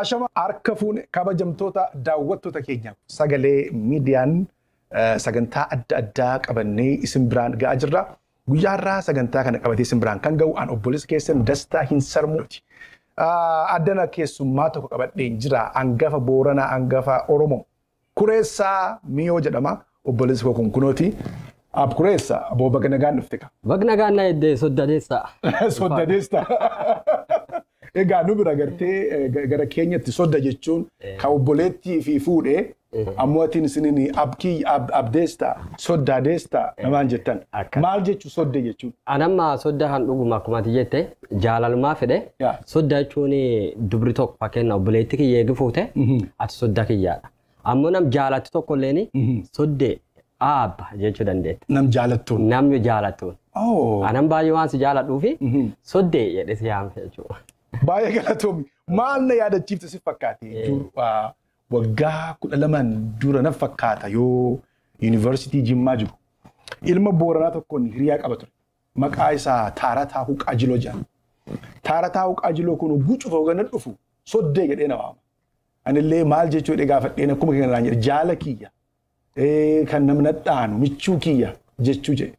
Ashama harka fuune kabajamtoota daawwattoota keenya sagalee miidiyaan sagantaa adda addaa qabannee isin biraan ga'aa jirra. Guyyaa har'aa sagantaa kana qabatee isin biraan kan ga'u an obboleessa keessan Dastaa hin Sarmuuti. Addana keessummaa tokko qabadheen jira. Hangafa Booranaa, hangafa Oromoo. Kureessaa Miyoo jedhama. Obboleessi koo kun kunooti. Ab Kureessa, aboo baga nagaan dhufte ka. Baga nagaan na eddee soddadeessa. Soddadeessa. Egaa nu bira gartee gara keenyatti sodda jechuun kan obboleettii fi fuudhee ammoo atiin isiniin abkii abdeesta soddaadeesta namaan jettan. Maal jechuu sodde jechuun? Anamma sodda kan dhuguma akkuma ati jette jaalalumaa fedhe sodda jechuun dubri tokko fakkeenya obboleettii kiyya eegi fuute ati sodda kiyyaadha. Ammoo nam jaalatti tokko illeen sodde aabba jechuu dandeetta. Nam jaalattuun. Namni jaalattuun. Anam baay'ee waan si jaaladhuufi soddee jedhe si yaamte jechuudha. Baay'ee galatoomi. Maal na yaadachiifte si fakkaate? Waggaa 12 dura na fakkaata yoo yuunivarsiitii Jimmaa jiru. Ilma Booranaa tokkoon hiriyaa qaba ture. Maqaa isaa Taarataa Huqaajiloo jedhama. Taarataa Huqaajiloo kun gucufa hoogana dhufu soddee jedhee na waama. Anillee maal jechuu jedhee gaafadheen akkuma kanaan jedhe jaala kiyya. Kan namni dhaanu michuu kiyya jechuu jedhe.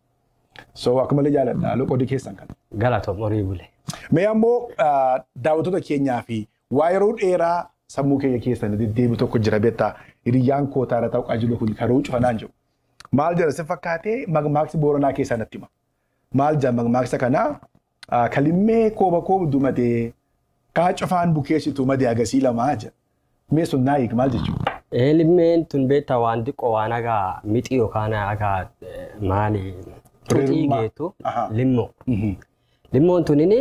So akka malee jaaladha loqodii keessan kana. Galatoom horii bule. Mee ammoo daawwattoota keenyaa fi waa yeroo dheeraa sammuu keenya keessan deddeebi'u tokko jira beektaa hiriyyaan koo Taarataa Huqaajiloo kun karoo cufanaan jiru. Maal jedha si fakkaatee mammaaksa Booranaa keessaa natti hima. Maal jedha mammaaksa kanaa kalimmee kooba koobdu madee kaa cufaan bukeessitu madee agasii lamaa jedha. Mee sun naa hiik maal jechuudha? Limmeen tun beektaa waan xiqqoo waan akka mixii yookaan akka maali xuxii geettu limmoo. Limmoon tunin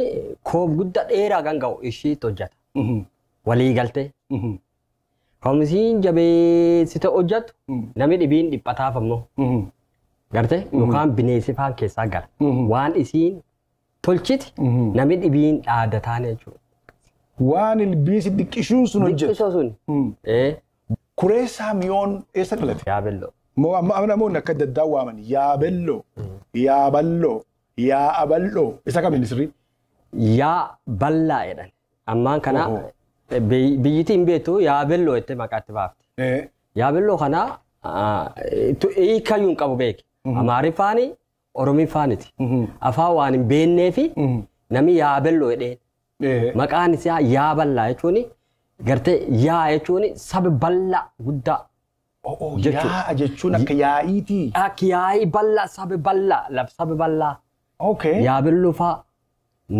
koob guddaa dheeraa kan ga'u ishiitti hojjeta. Walii galtee. Komisiin jabeessite hojjettu namni dhibiin dhiphataaf ammoo. Gartee yookaan bineensi faan keessaa gala. Waan isiin tolchiti namni dhibiin dhaadataan jechuudha. Waan ilbiisi xiqqishuun sun hojjetu. Xiqqishoo sun. Kureessaa Miyoon eessa dhalate? Yaabelloo. Amma namoonni akka adda addaa waaman Yaabelloo, Yaaballoo, Yaa'aballoo isa kamiin sirrii? Yaa bal'aa jedhan. Ammaan kana biyyittii hin beektu Yaabelloo jettee maqaa itti baafte. Yaabelloo kana hiikayyuu hin qabu beeki. Amaariffaani Oromiffaaniti. Afaan waan hin beeknee fi namni Yaabelloo jedheen. Maqaan isaa yaa bal'aa jechuun gartee yaa jechuun saba bal'aa guddaa. Yaa jechuun akka yaa'iitii. Akka yaa'ii bal'aa saba bal'aa lafa saba bal'aa. Yaabelloo fa'aa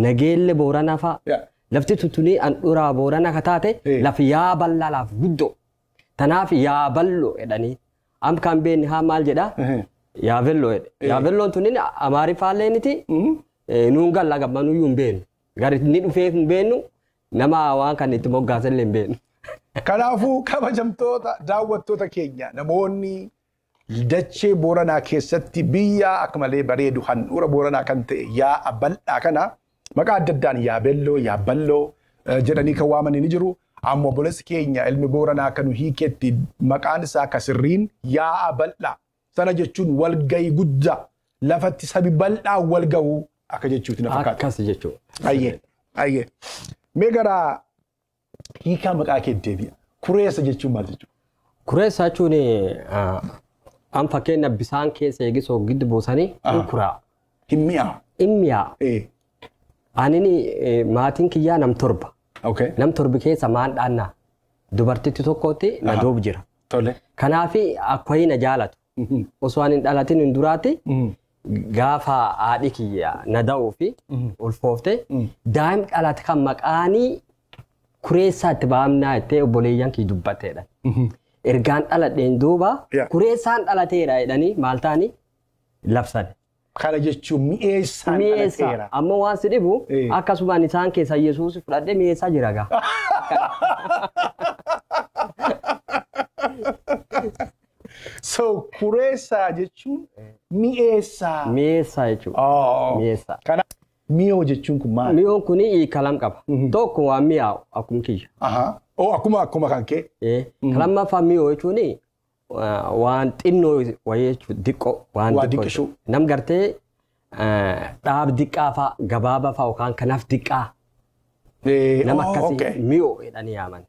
Nageelle Booranaa fa'aa. Lafti tutunii handhuraa Booranaa ka taate lafa yaa bal'aa laaf guddoo. Tanaaf yaa bal'oo jedhanii. Am kan beekni haa maal jedhaa? Yaabelloo jedhe. Yaabelloon tunin Amaariffaallee niti nuun galla gammanuyyuu hin beeknu. Gari inni dhufeef hin beeknu nama waan kan itti moggaasellee hin beeknu. Kanaafuu kabajamtoota daawwattoota keenya namoonni dachee Booranaa keessatti biyya akka malee bareedu handhuura Booranaa kan ta'e yaa'a bal'aa kana maqaa adda addaan Yaabelloo, Yaaballoo jedhanii kan waamanii ni jiru. Ammoo obboleessi keenya ilmi Booranaa akka nu hiiketti maqaan isaa akka sirriin yaa'a bal'aa. Sana jechuun walgahii guddaa lafatti sabi bal'aa wal gahuu akka jechuuti na fakkaata. Akkas jechuudha. Ayyee ayyee. Mee gara hiikaa maqaa kee deebi'a. Kureessa jechuun maal jechuudha? Kureessa jechuun an fakkeenya bisaan keessa eegisoo giddu buusanii hin kuraa. Hin mi'aa. Hin mi'aa. Anin maatiin kiyyaa nam torba. Nam torbi keessa maan dhaannaa dubartitti tokkotti na doob jira. Kanaaf akka na jaalatu. Osoo ani hin dhalatin hin duraatti gaafa haadhi kiyya na da'uu fi ulfoofte daa'im dhalate kan maqaanii kureessaatti baamnaa jettee obboleeyyan kiyya dubbatteedha. Ergaan dhaladheen duuba kureessaan dhalateera jedhanii maal ta'anii labsan. Kana jechuun mi'eessaan dhalateera. Ammoo waan si dhibu akkasumaan isaan keessa Yesuus fudhadhee mi'eessaa jira gaa. So kureessaa jechuun mi'eessaa. Mi'eessaa jechuudha. Mi'eessaa. Kana miyoo jechuun kun maali? Mi'oon kun hiika lama qaba. Tokko waan mi'aawu akkuma kiyya. Akkuma kan kee. Lammaffaa miyoo jechuun waan xinnoo wayii jechuudha diqqoo. Waan diqqishuu. Nam gartee dhaab diqqaa fa'a gabaabaa fa'a yookaan kanaaf diqqaa. Nama akkasii miyoo jedhanii yaaman.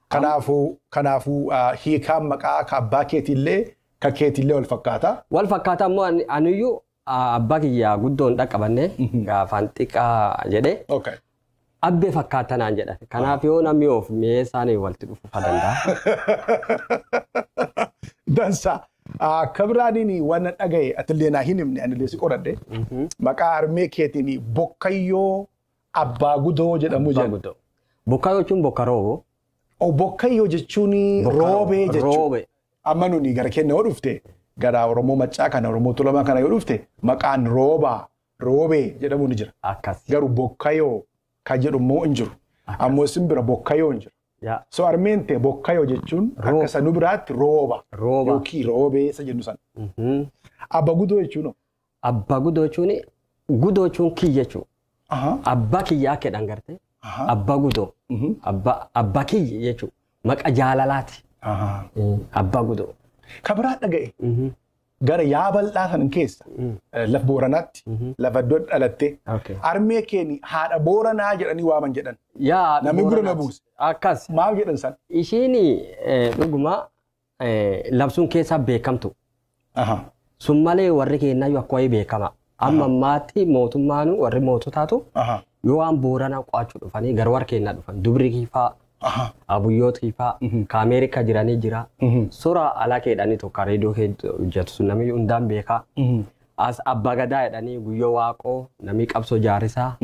Kanaafuu hiikaan maqaa ka abbaa keetiillee ka keetiillee wal fakkaata. Wal fakkaata ammoo aniyyuu abbaa kiyyaa guddoon dhaqqabanne gaafaan xiqqaa jedhee abbee fakkaata naan jedhan. Kanaaf yoo namni of mi'eessaan walitti dhufuu danda'a. Dansa. Akka biraaniin waan dhagaye atillee naa hin himne anillee si qoradhe. Maqaa harmee keetiin Bokkayyoo Abbaa Gudoo jedhamu jedhu. Bokkayyoo jechuun bokka roobu. Bokkayyoo jechuun roobee jechuudha. Amma nuni gara keenya yoo dhufte gara Oromoo Maccaa kana Oromoo Tulamaa kana yoo dhufte maqaan roobaa roobee jedhamu ni jira. Akkas. Garuu Bokkayyoo kan jedhu immoo hin jiru. Ammoo isin bira Bokkayyoo hin jiru. So harmeen ta'e Bokkayyoo jechuun akka sanuu biraatti rooba. Rooba. Yookiin roobee isa jennu sana. Abbaa Gudoo jechuun Abbaa Gudoo jechuun gudoo jechuun kiyya jechuudha. Abbaa kiyyaa kedhan gartee. Abbaa Gudoo. Abbaa kiyya jechuudha. Maqa jaalalaati. Abbaa Gudoo. Kan biraa dhaga'e. Gara yaa bal'aa san keessa lafa Booranaatti lafa iddoo dhalatte harmee keeni haadha Booranaa jedhanii waaman jedhan. Namni gurra na buuse. Akkas. Maal jedhan san? Ishiin dhuguma labsuun keessaa beekamtu. Sun malee warri keenyayyuu akka wayii beekama. Amma ammaatti mootummaan warri moototaatu yoo waan Booranaa qo'achuu dhufanii gara warra keenyaa dhufan dubri kiifaa. Abuyyoot kiifaa ka Ameerikaa jiranii jira. Sura alaa keedhanii tokko reediyoo hojjetu sun namni hundaan beekaa. As Abbaa Gadaa jedhanii Guyyoo Waaqoo namni qabsoo jaarisaa.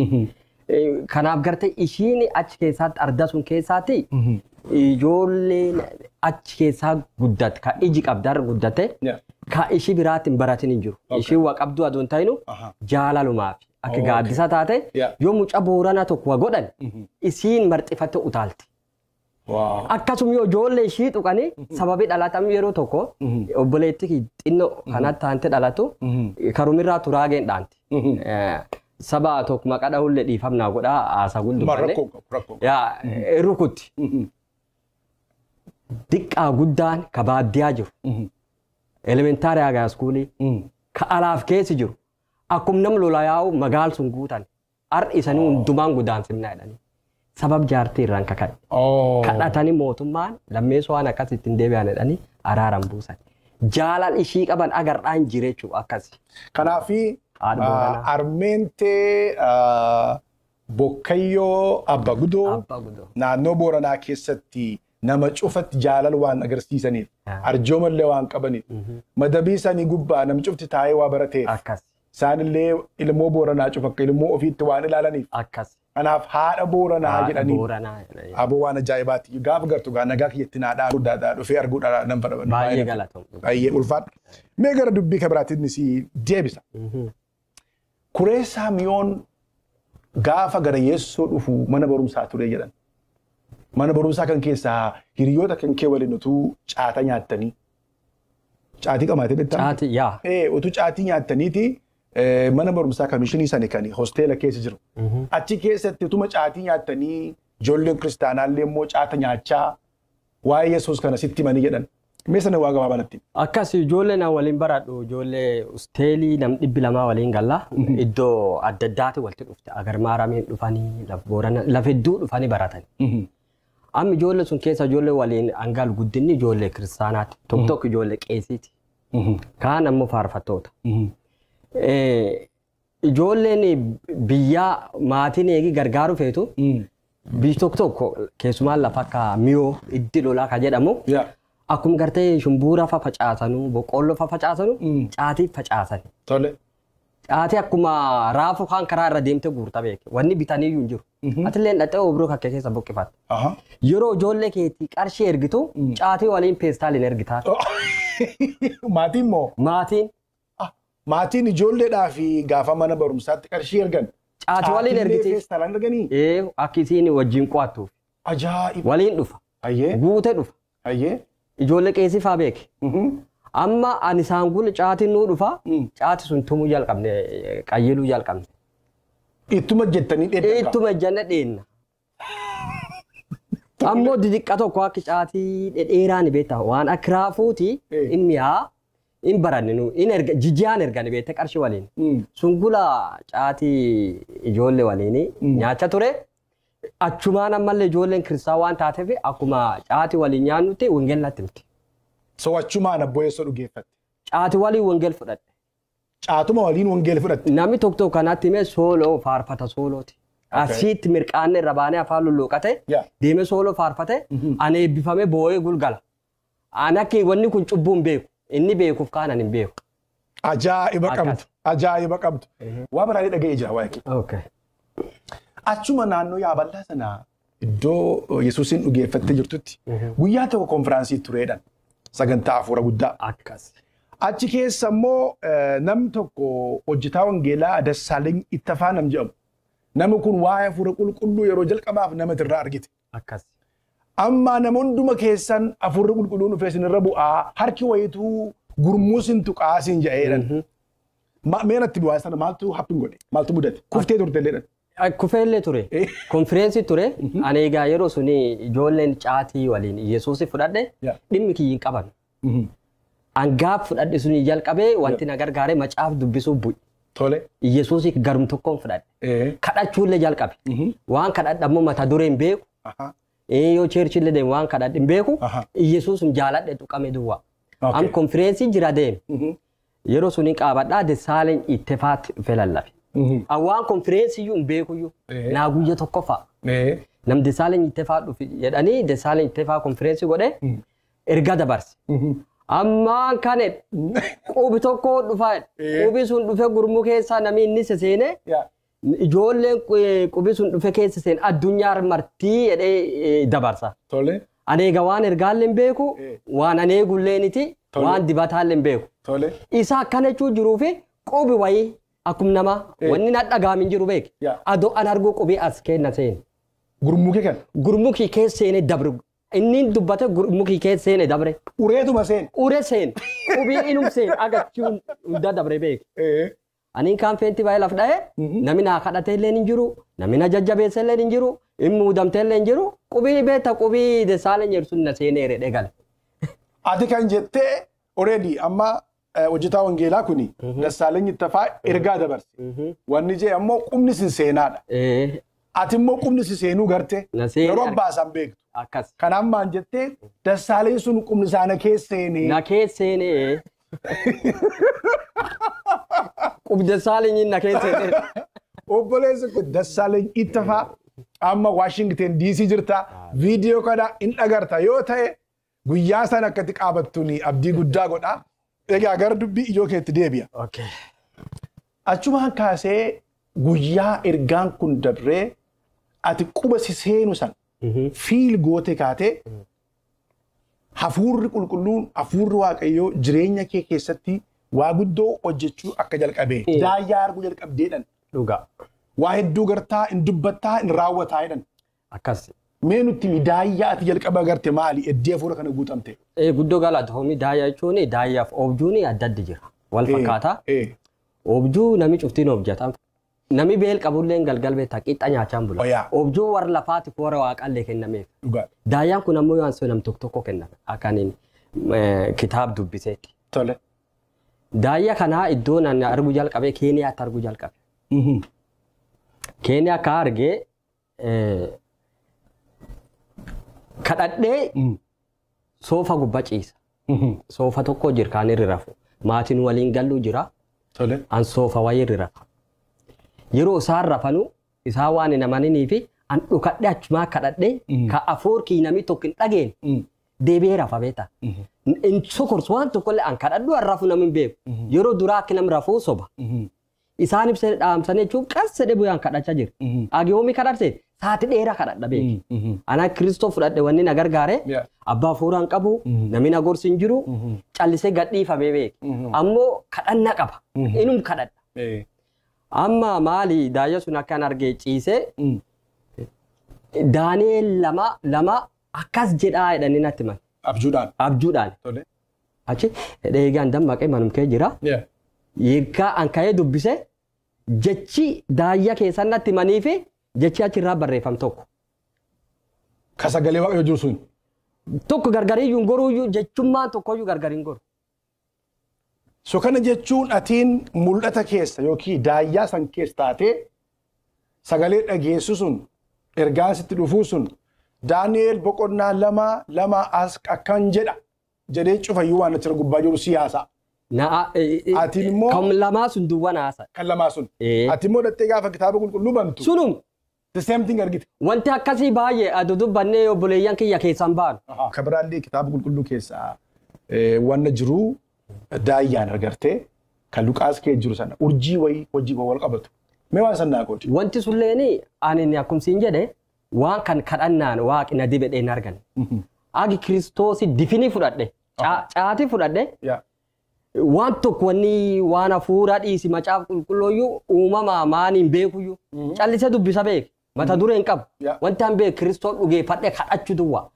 Kanaaf gartee ishiin achi keessaatti arda sun keessaatti ijoolleen achi keessaa guddatte ka iji qabdarra guddatte ka ishii biraatti hin baratin hin jiru. Ishiin waa qabdu aduun ta'inu jaalalumaaf. Akka gaaddisa taate yoo mucaa Booranaa tokko waa godhan isiin marxifatte utaalti. Akkasuma yoo ijoollee ishii tuqanii sababii dhalatam yeroo tokko obboleetti xinnoo kanatti taante dhalatu karumirraa turaageen dhaanti. Saba tokko maqaa dhahullee dhiifamnaa godhaa haasaa guldubbannee. Rukutti. Diqqaa guddaan ka baadiyyaa jiru. Elementaari hagaa iskuulii. Ka alaaf keessi jiru. Akkuma nama lolaa yaa'u magaal sun guutan. Har'i isanii hundumaan gudaansifnaa jedhanii. Sabab jaartii irraan kaka'e. Kadhatanii mootummaan lammeessoo waan akkas ittiin deebi'an jedhanii araaran buusan. Jaalal ishii qaban agarraan jira jechuudha akkasi. Kanaafi harmeen tee Bokkayyoo Abbaa Gudoo naannoo Booranaa keessatti nama cufatti jaalala waan agarsiisaniif arjoomallee waan qabaniif madabii isaanii gubbaa nam cufti taa'ee waa barateef isaanillee ilmoo Booranaa cufa akka ilmoo ofiitti waan ilaalaniif. Kanaaf haadha Booranaa jedhanii aboo waan ajaa'ibaati. Gaafa gartu gaa nagaa kiyyatti naa dhaadhaa dhufee arguudhaan nan fadha. Baay'ee galatoom. Baay'ee ulfaadha. Mee gara dubbii kan biraatti si deebisa. Kureessaa Mi'oon gaafa gara Yeessoo dhufu mana barumsaa ture jedhan. Mana barumsaa kan keessaa hiriyoota kan kee waliin utuu caata nyaattanii. Caatii qamaatee beektaa? Caatii yaa. Utuu caatii nyaattaniiti mana barumsaa kamishinii sani kan hosteela keessa jiru. Achi keessatti utuma caatii nyaattanii ijoolleen kiristaanaallee immoo caata nyaachaa waa'ee Yesuus kana sitti himanii jedhan. Mee sana waa gabaabaa natti. Akkas ijoollee na waliin baradhu ijoollee hosteelii nam 200 waliin galla iddoo adda addaati walitti dhufte agarmaaramiin dhufanii lafa Boorana lafa hedduu dhufanii baratani. Amma ijoollee sun keessa ijoollee waliin hangaal guddinni ijoollee kiristaanaati. Tokko tokko ijoollee qeesiiti. Kaan ammoo faarfattoota. Ijoolleen biyyaa maatiin eegi gargaaru feetu biyyi tokko tokko keessumaan lafa akka miyoo iddi lolaa kan jedhamu akkuma gartee shumbuura fa facaasanuu boqqoolloo fa facaasanuu caatii facaasan. Caatii akkuma raafuu kaan karaa irra deemte guurta beeke wanni bitaniiyyuu hin jiru. Atillee dhaqxee obroo kakkee keessa buqqifatta. Yeroo ijoollee keetii qarshii ergitu caatii waliin peestaaliin ergitaa. Maatiin moo? Maatiin. Maatiin ijoolleedhaa fi gaafa mana barumsaatti qarshii ergan. Caatii waliin ergiti. Feestaalaan erganii? Akka isiin wajjin qo'attuuf. Ajaa'iba! Waliin dhufa. Guutee dhufa. Ijoollee qeesii faa beeke. Amma ani isaan kun caatiin nuu dhufa. Caati sun tumuu jalqabne qayyiluu jalqabne. Ittuma jettanii dheedda. Ittuma jenna dheenna. Ammoo didiqqa tokko akka caatii dhedheeraan beektaa waan akka raafuuti inni haa in baranne nu in erga jijjaan ergani beekte qarshii waliin. Sungula caatii ijoollee waliin nyaacha ture. Achumaan ammallee ijoolleen kiristaa waan taateef akkuma caatii waliin nyaannutti wangeela natti himte. So achumaan abboyeessoo dhugeeffatte. Caatii waliin wangeel fudhadhe. Caatuma waliin wangeela fudhatte. Namni tokko tokko kanatti himee sooloo faarfata soolooti. Asitti mirqaanne irra baanee afaan lulluuqate deemee sooloo faarfate ani eebbifamee boo'ee gulgala. Ani akka wanni kun cubbuu hin beeku. Inni beekuuf kaan ani hin beeku. Ajaa'iba qabdu. Ajaa'iba qabdu. Waa biraalee dhaga'ee jira waa'ee kee. Achuma naannoo yaaballaa sana iddoo Yesuusin dhugeeffattee jirtutti guyyaa tokko konfiraansii tureedhaan sagantaa hafuura guddaa. Akkas. Achi keessa immoo namni tokko hojjetaa wangeelaa Dassaaleny Ittafaa nam jedhamu. Namni kun waa'ee hafuura qulqulluu yeroo jalqabaaf nama irraa argite. Akkas. Amma nama hunduma keessan hafuurri qulqulluun dhufee isinirra bu'aa harki wayituu gurmuu sin tuqaa sin jedheedhan. Mee natti bu'aa sana maaltu happen godhe? Maaltu mudate? Kuftee turte illeedhan. Kufeellee ture. Konfireensii ture. Ani egaa yeroo suni ijoolleen caatii waliin Yesuusi fudhadhe dhimmi kiyyi hin qaban. An gaaf fudhadhe suni jalqabee wanti na gargaare macaaf dubbisuu bu'e. Tole. Yesuusi garum tokkoon fudhadhe. Kadhachuullee jalqabe. Waan kadhadhe ammoo mata duree hin beeku. Yoo cheerchillee deemu waan kadhadhe hin beeku. Yesuusum jaaladhe tuqame duwwaa. Am konfireensii jira deeme. Yeroo suni qaabadhaa Dassaaleny Ittefaatti dhufe lallabe. Waan konfireensii iyyuu hin beekuyyuu. Naa guyya tokko fa'a. Nam Dassaaleny Ittefaa dhufe jedhanii Dassaaleny Ittefaa konfireensii godhee erga dabarse. Ammaan kana qubi tokko dhufa. Qubi sun dhufe gurmuu keessaa namni inni seene ijoolleen qubi sun dhufe keessa seen addunyaa martii jedhee dabarsa. Tole. Ani egaa waan ergaallee hin beeku, waan ani eegullee waan dibataallee hin beeku. Tole. Isa akkana jechuu jiruu fi qubi wayii akkuma nama wanni na dhagaamin jiru beek. Adoo an arguu qubii as kenna seene. Gurmuu kee kan? Gurmuu kee keessa seene dabre. Inni dubbate gurmuu kee keessa seene dabre. Ureetuma seen. Ure seen. Qubii inum seen agachi hunda dabre beek. Ani kaan feenti baay'ee laf dha'ee namni naa kadhatee illee hin jiru, namni na jajjabeesse illee hin jiru, hin muudamtee illee hin jiru, qubii beekta qubii Dassaaleny jedhu sun na seenee redhee gale. Ati kan jettee already amma hojjetaa wangeelaa kuni Dassaaleny Ittafaa ergaa dabarse. Wanni jee ammoo qubni sin seenaadha. Ati immoo qubni si seenuu garte yeroo abbaasan beektu. Akkas. Kanaaf maan jettee Dassaaleny sun qubni isaa na keessa seenee. Na keessa seenee. Qub Dassaaleny na keessa seenee. Obboleessi kun Dassaaleny Ittafaa amma Waashingten DC jirta. Viidiyoo kana hin dhagarta yoo ta'e guyyaa sana akkatti qaabattuun abdii guddaa godha. Egaa gara dubbii ijoo keetti deebi'a. Achumaan kaasee guyyaa ergaan kun dabree ati quba si seenu san feel goote kaatee hafuurri qulqulluun hafuurri waaqayyoo jireenya kee keessatti waa guddoo hojjechuu akka jalqabee daayyaa arguu jalqabdeedhan. Dhugaa. Waa hedduu gartaa hin dubbattaa hin raawwataa jedhan. Akkas. Mee nutti daayyaa ati jalqaba garte maali eddii hafuura kana guutamte? Guddoo galatoomii daayyaa jechuun daayyaaf oobjuun adda adda jira. Wal fakkaata. Oobjuu namni cuftiin oobjata. Namni beel qabullee galgal beektaa qixxa nyaachaan bula. Oobjuu warra lafaatiif warra waaqallee kennameef. Daayyaan kun ammoo yoo nam tokko tokko kenname akkaniin kitaaba dubbiseetti. Tole. Daayyaa kanaa iddoo ani arguu jalqabee Keeniyaatti arguu jalqabe. Keeniyaa akka argee kadhadhee soofa gubbaa ciisa. Soofa tokko jira kan irra rafu. Maatiin waliin galluu jira. An soofa wayii irra rafa. Yeroo isaan rafanu isaan waan hin amananii fi an dhukadhee achumaa kadhadhee ka afuur kii namni tokko hin dhageenye deebi'ee rafa beektaa. In sokorsu waan tokkollee an kadhadhu an rafu namni hin beeku. Yeroo duraa akka namni rafuu soba. Isaan ibsee dhaamsanii jechuun qas jedhee bu'aan kadhachaa jira. Agiyoomii kadhadhee sa'aatii dheeraa kadhadha beeki. Ana Kiristoo fudhadhe wanni na gargaare abbaa hafuuraan qabu namni na gorsi hin jiru callisee gadhiifamee beeki. Ammoo kadhanna qaba. Inum kadhadha. Amma maali daayya sun akkan argee ciisee Daani'eel 2:2 akkas jedhaa jedhanii natti himan. Abjuudhaan. Abjuudhaan. Achi eegaan dammaqee manum kee jira. Yeggaa an ka'ee dubbise jechi daayya keessan natti himanii fi jechi achirraa barreeffam tokko. Ka sagalee waaqayyoo jiru sun. Tokko gargariyyuu hin goruuyyuu jechummaan tokkoyyuu gargar hin goru. So kana jechuun atiin mul'ata keessa yookiin daayyaa san keessa taatee sagalee dhageessu sun Ergaan sitti dhufuu sun Daani'eel boqonnaa 2:2 as akkan jedha jedhee cufayyuu waan achirra gubbaa jiru siyaasa. Ati immoo kan lamaa sun duwwaa naasa. Kan lamaa sun. Ati immoo dhattee gaafa kitaaba qulqulluu bantu. Sunum. The same thing argite. Wanti akkasii baay'ee aduu dubbannee obboleeyyan kiyya keessaan baanu. Kan biraallee kitaaba qulqulluu keessaa wanna jiru daayyaan argartee kan Luqaas kee jiru sana urjii wayii hojii wal qabatu. Mee waan san naa qoodi. Wanti sulleeni ani akkuma siin jedhe waan kan kadhannaan waaqni na dibe dheen argan. Agi Kiristoosi difinii fudhadhe. Caatii fudhadhe. Waan tokko wanni waan hafuuraa dhiisi macaafa qulqullooyyuu uumamaa maaniin beekuyyuu callise dubbisa beek. Mata duree hin qabu. Wanti an beeku Kiristoos dhugeeffadhe kadhachuu duwwaa.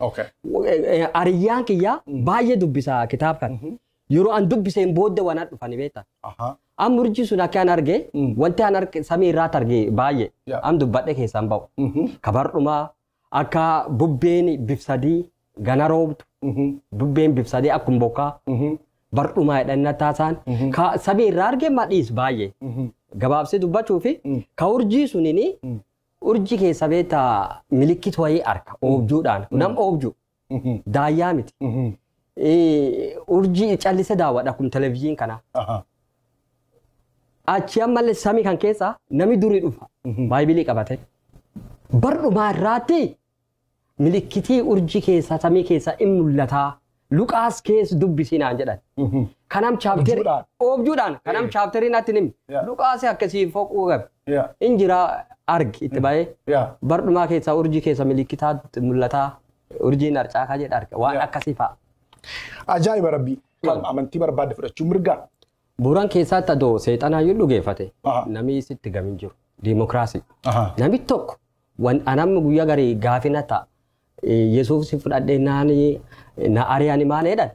Ariyyaan kiyyaa baay'ee dubbisa kitaaba kana. Yeroo an dubbiseen booddee waan dhufani beektaa. Am urjii sun akka an arge wanti an arge samii irraatti arge baay'ee am dubbadhe keessaan ba'u. Kabardhumaa akka bubbeen bifsadii gana roobtu bubbeen bifsadii akkuma bokkaa bardhumaa jedhannaa taasaan samii irraa arge madhiis baay'ee. Gabaabsee dubbachuu fi ka urjii sunini urjii keessa beektaa milikkit wayii arga oobjuudhaan nam oobjuu daayyaa miti. Urjii callise daawwadha kun televizyiin kana. Achi ammallee samii kan keessa namni durii dhufa baay'ibilii qabate. Bardhumaa irraatti milikkitii urjii keessa samii keessa in mul'ataa. Luqaas keessa dubbisii naan jedhan. Kanam chaapterii oobjuudhaan kanam chaapterii natti himi. Luqaas akkasii foquu qabe. Injira argi itti ba'ee bardhumaa keessa urjii keessa milikkitaa mul'ataa urjiin harcaakaa jedha arga waan akkasii fa'a. Ajaa'iba rabbii amantii barbaadde fudhachuu mirgaa. Bu'uuraan keessatti adoo seexanaayyuu dhugeeffate namni sitti gamin jiru diimokiraasii. Namni tokko anamni guyyaa garii gaafina ta'a. Yesuus fudhadhee naani na ari'ani maal jedhan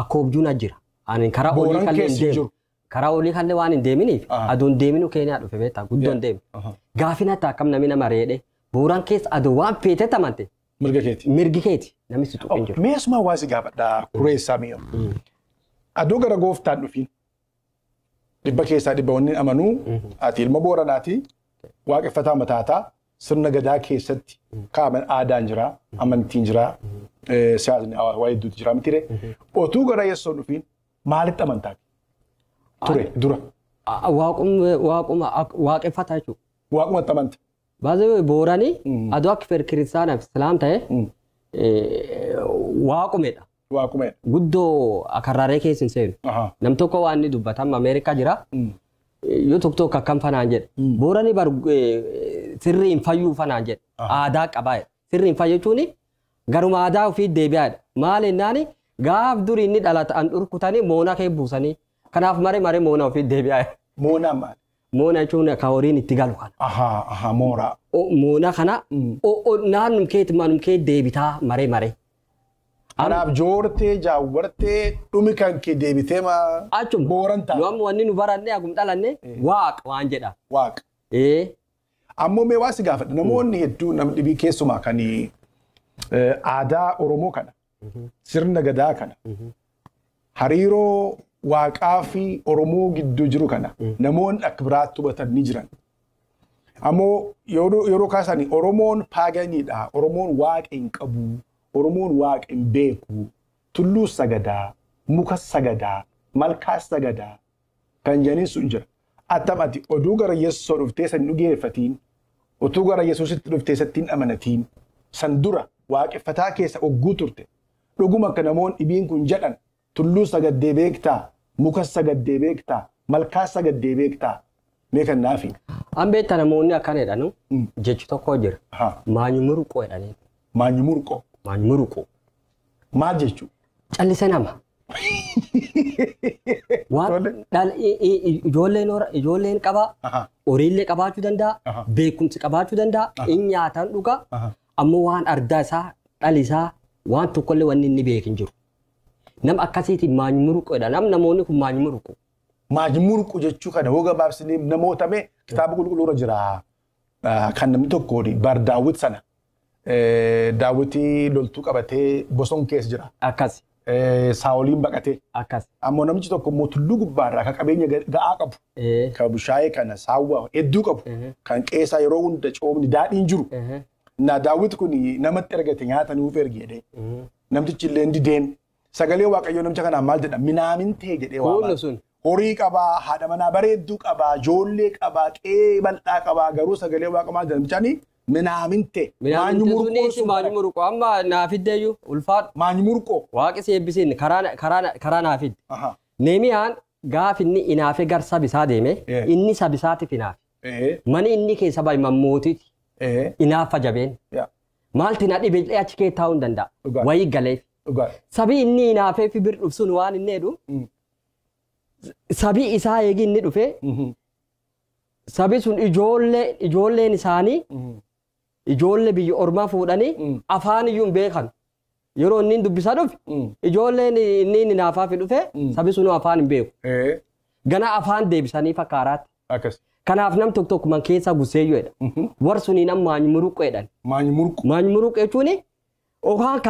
akka oobjuun jira. Ani karaa olii kallee hin deemu. Karaa olii kallee waan hin deeminiif adoon deeminu Keeniyaa dhufe beektaa guddoon deemu. Gaafina ta'a akkam namni nama reedhe bu'uuraan keessa adoo waan feete tamante. Mirga keeti. Mirgi keeti namni si tuqin jiru. Meesuma waa si gaafadha kureessaa mi'oo. Adoo gara gooftaan dhufiin dhibba keessaa dhibba wanni amanuu ati ilma Booranaati waaqeffataa mataataa sirna gadaa keessatti kaaman aadaan jira amantiin jira siyaasni waa hedduutu jira miti ree otuu gara Yesuus dhufiin maalitti amantaa ture dura. Waaquma waaqeffataa jechuudha. Waaqumatti amanta. Baazee Booranii adoo akka fedhe kiristaanaaf islaam ta'e waaqumedha. Waaqumedha. Guddoo akarraaree keessa hin seenu. Nam tokko waan inni dubbatan Ameerikaa jira. Yoo tokko tokko akkam fanaan jedha. Booranii bar sirrii hin fayyuu fanaan jedha. Aadaa qabaa jedha. Sirrii hin fayyu jechuun garuma aadaa ofii deebi'aadha. Maal jennaani gaaf durii inni dhalata an dhurkutanii moona kee buusanii. Kanaaf maree maree moona ofii deebi'aa. Moonaan maali? Moona jechuun ka horiin itti galu kana. Mooraa. Moona kana naannum keetti manum kee deebitaa maree maree. Kanaaf joortee jaawwartee dhumi kan kee deebitee maa. Achuma. Booran ta'a. Nu amma wanni nu baranne hagum dhalanne waaqa waan jedha. Waaqa. Ammoo mee waa si gaafadha namoonni hedduu namni dhibii keessumaa kan aadaa Oromoo kana sirna gadaa kana hariiroo waaqaa fi Oromoo gidduu jiru kana namoonni akka biraatti hubatan ni jiran. Ammoo yeroo kaasanii Oromoon paaganiidha, Oromoon waaqa hin qabu, Oromoon waaqa hin beeku, tulluu sagadaa, muka sagadaa, malkaa sagadaa kan jedhaniin sun jira. Attam ati oduu gara Yesuus dhuftee san dhugeeffatiin, otuu gara Yesuusitti dhuftee sattiin amanatiin, san dura waaqeffataa keessa ogguu turte. Dhuguma akka namoonni dhibiin kun jedhan tulluu sagaddee beektaa, muka sagaddee beektaa, malkaa sagaddee beektaa. Mee kan naafi. An beektaa namoonni akkana jedhanu jechi tokko jira. Maanyumuruqoo jedhanii. Maanyumuruqoo. Maanyumuruqoo. Maal jechuu? Callise nama. Ijoolleen qabaa, horiillee qabaachuu danda'a, beekumsi qabaachuu danda'a, inni nyaataan dhugaa, ammoo waan ardaa isaa, dhali isaa, waan tokkollee wanni inni beekin jiru. Nam akkasiitiin maanyumuruqoodha. Nam namoonni kun maanyumuruqu. Maanyumuruqu jechuu kana hoo gabaabsinee namoota mee kitaaba qulqulluurra jira. Kan namni tokko bar Daawit sana. Daawwitii loltuu qabatee bosona keessa jira. Akkas. Saawoliin baqatee. Akkas. Ammoo namichi tokko immoo tulluu gubbaarraa kan qabeenya ga'aa qabu. Kan bushaayee kana saawwa hedduu qabu. Kan qeesaa yeroo hunda coomni daadhiin jiru. Na Daawit kun namatti ergate nyaata nuuf ergi jedhee. Namtichi illee dideen. Sagalee Waaqayyoo namicha kanaan maal jedha? Minaamintee jedhee waama. Sun. Horii qabaa, haadha manaa bareedduu qabaa, ijoollee qabaa, qe'ee bal'aa qabaa, garuu sagalee Waaqa maal jedha namtichaani? Minaamintee. Minaamintee sunis maanyu murqoo amma naa fiddeeyyuu ulfaadhu. Maanyu murqoo. Waaqi si eebbisiin karaa naa fidde. Neemiyaan gaaf inni inaafee gar sab isaa deeme inni sab isaatiif inaafe. Mani inni keessa bahe mammootiiti. Inaafa jabeen. Maalti na dhibe jedhee achi kee taa'uu hin danda'a. Wayii galeef. Sabi inni inaafee fi bir dhufsun waan inni jedhu sabi isaa eegi inni dhufe sabi sun ijoolleen isaanii ijoollee biyya ormaa fuudhanii afaan iyyuu hin beekan. Yeroo inni dubbisaa dhufe ijoolleen inni inaafaa fi dhufe sabi sun afaan hin beeku. Gana afaan deebisanii fakkaaraatti. Kanaaf nam tokko tokko man keessa guseeyyuu jedha. Warri suniin amma maanyu muruqoo jedhan. Maanyu murqoo. Maanyu muruqoo jechuun okaan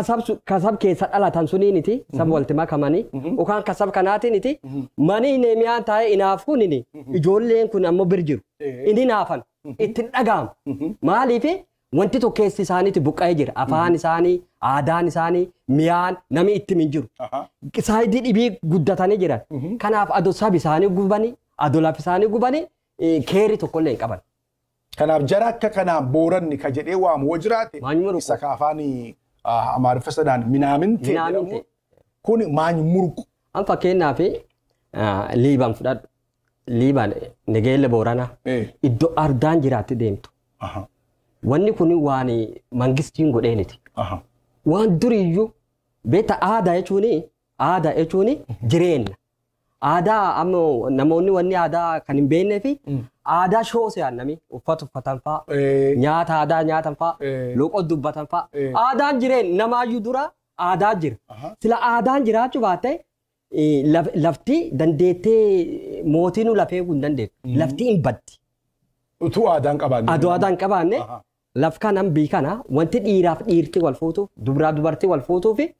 kasab keessa dhalatan suniiniti sab walitti makamanii okaan kasab kanaatiiniti mani Neemiyaan taa'ee inaaf kunini ijoolleen kun ammoo bir jiru. Inni naafan itti dhaga'amu. Maaliif wanti tokko keessi isaaniitti buqqa'ee jira. Afaan isaanii, aadaan isaanii, miyaan namni itti hin jiru. Saayidii dhibii guddatanii jiran. Kanaaf adoo sab isaanii gubanii, adoo lafa isaanii gubanii keerii tokkollee hin qaban. Kanaaf jara akka kanaan booranni ka jedhee waamu yoo jiraate isa ka afaan Amaariffa sanaan minaamintee jedhamu kun maanyu murqu. An fakkeenyaaf Liibaan fudhadhu. Liibaan Negeelle Booranaa iddoo ardaan jiraatti deemtu. Wanni kun waan mangistiin godheeniti. Waan duriyyuu beekta aadaa jechuun jireenya. Aadaa amma namoonni wanni aadaa kan hin beeknee fi aadaa shoosee namni uffata uffatan fa'a, nyaata aadaa nyaatan fa'a, loqoo dubbatan fa'a. Aadaan jireenya namaayyuu dura aadaa jira. Sila aadaan jiraachuu baatte lafti dandeettee mootiin lafee hin dandeettu. Lafti hin baddi. Utuu aadaan qabaanne. Aduu aadaan qabaanne laf kanan bii kana wanti dhiiraaf dhiirti wal fuutu, dubaraa dubartii wal fuutuu fi